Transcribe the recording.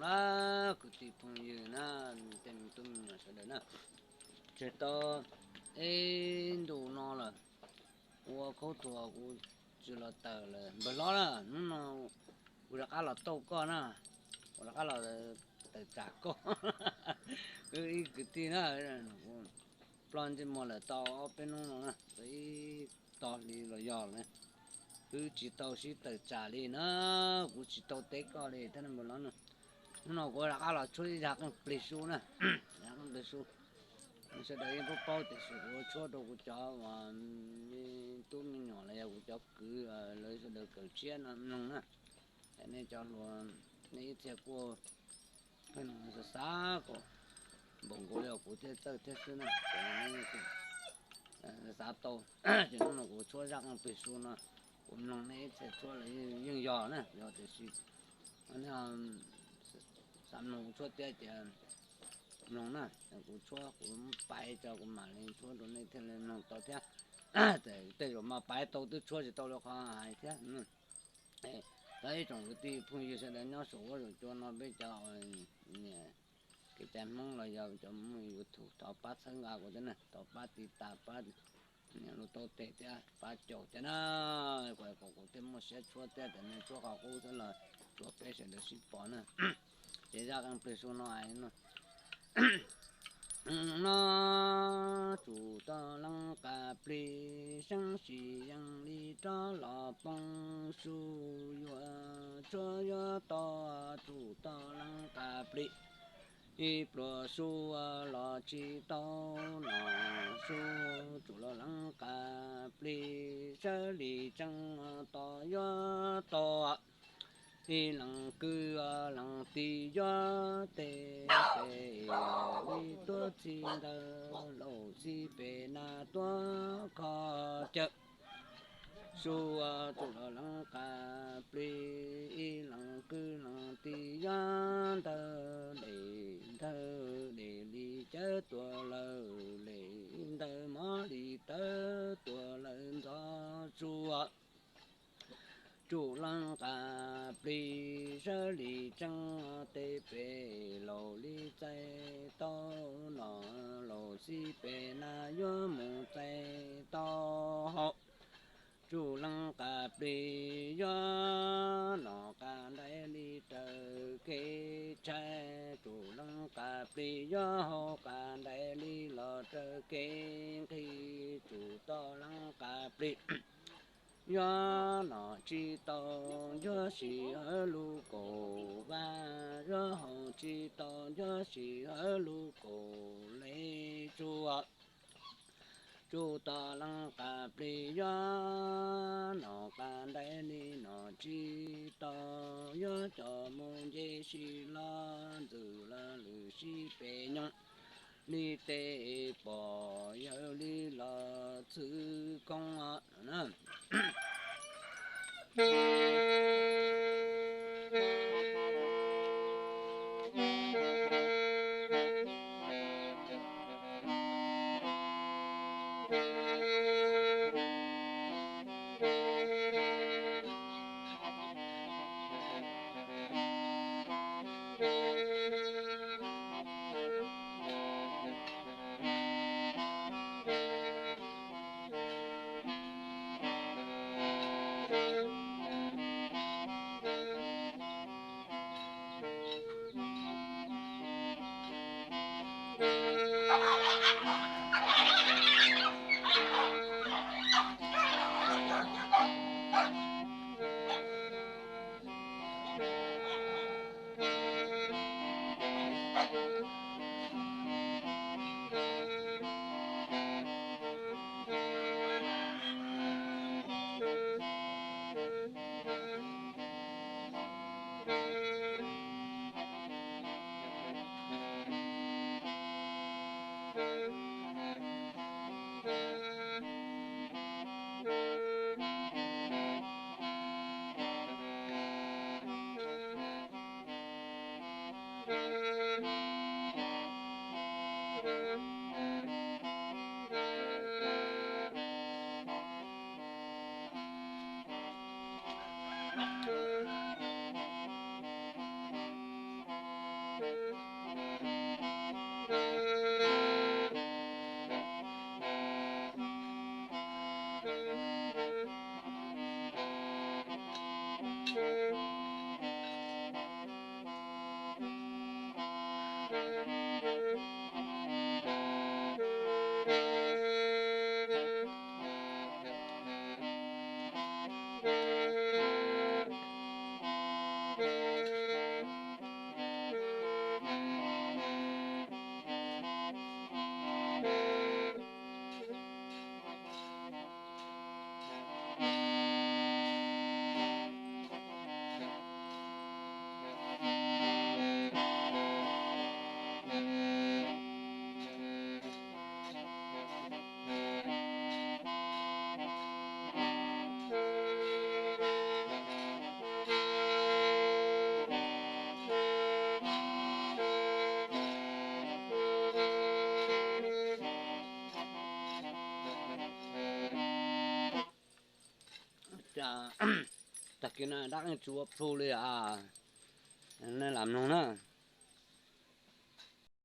Lawm kwv tij phooj ywg na, tej me tub me nyuam sawv daws na, tseg tau ib ntus no lawm, ua khaub thuas kuv tsis los tawm lawm npawg hlob na, hnub no kuv rov qab los tau koj na, kuv rov qab los tawm tsam koj, wb ib kwv tij na, ploj ntsej muag lawm tau ob peb hnub no na, tau ib tog hli los yog lawm, wb tsis tau sib tawm tsam li na, kuv tsis tau teb koj li thiab npawg hlob na. Hnub no kuv rov qab los tshuab ib zaj qeej plig su na, zaj qeej plig su, sawv daws yeej paub paub tiam sis kuv tshuab rau kuv cov tub me nyuam los yog kuv cov kwv lawv sawv daws kawm tshiab no mloog na. Nej cov hluas, nej ib txhia kuj xav xav kom npaum nkaus li kuv thiaj txawj thiab xwb na, xav tau. Ces hnub no kuv tshuab zaj qeej plig su no, kuv mloog nej ib txhia tshuab los yeej yog na, yog tiam sis xav mloog kuv tshuab tiag ces mloog na, kuv tshuab kuv pais tso kuv mam li tshuab rau nej thiaj li mloog tau thiab. Tej zaum mas pais tau twb tshuab tsis tau li qhov hais thiab. Tau ib tsoom kwv tij phooj ywg sawv daws nyob saum huab saum cua no peb cov niam kev cai Hmoob los yog cov muaj YouTube thov pab txhawb nqa kuv thiab na, thov pab tiv tas pab nias lub taub teg thiab pab caum thiab na, kom kuv thiaj muaj siab tshuab thiab tias nej tshuab qhov qub xwb los tsuas peb sawv daws sib pom na. Ces zaj qeej plig su no hais no, no tsum tau leej qas plig seeb sim yeej li rov los poob su yuav tshuab yuav tau tsum tau leej qas plig ib pluag su los tsis tau no su tsum los leej qas plig sawv li tseeb tos yuav tau ib leeg kwv leej tij yuav tej pem li tuab txij ntawd laus xij pem nas tuab kho cawm. Su tsum los leej qas plig ib leeg kwv leej tij yuav ntawd dej ntawd dej li cawv tuag lawm dej ntawd mov li tawv tuag lawm ntxov su tsum leej qas plig sawv li tseeb tej pem laus li txais tau no laus xij pem nas yuav mus txais tau hauv. Tsum leej qas plig yuav nom qas ntais li raws kev tshaib, tsum leej qas plig yuav haus qas ntais li los raws kev nqhis, tsum tau leej qas plig yuav nom tsis tau yuav sim hawv lub kaum vaj, yuav haus tsis tau yuav sim hawv lub kaum le tsua. Tsum tau leej qas plig yuav nom qas ntais li nom tsis tau yuav coj mus nce si los ntxwm los lwm sij pem nyoog li tej pom yawg li los txwv koob no na. Tag kis no dab qeej tsis ua plhu li, nej lam mloog na.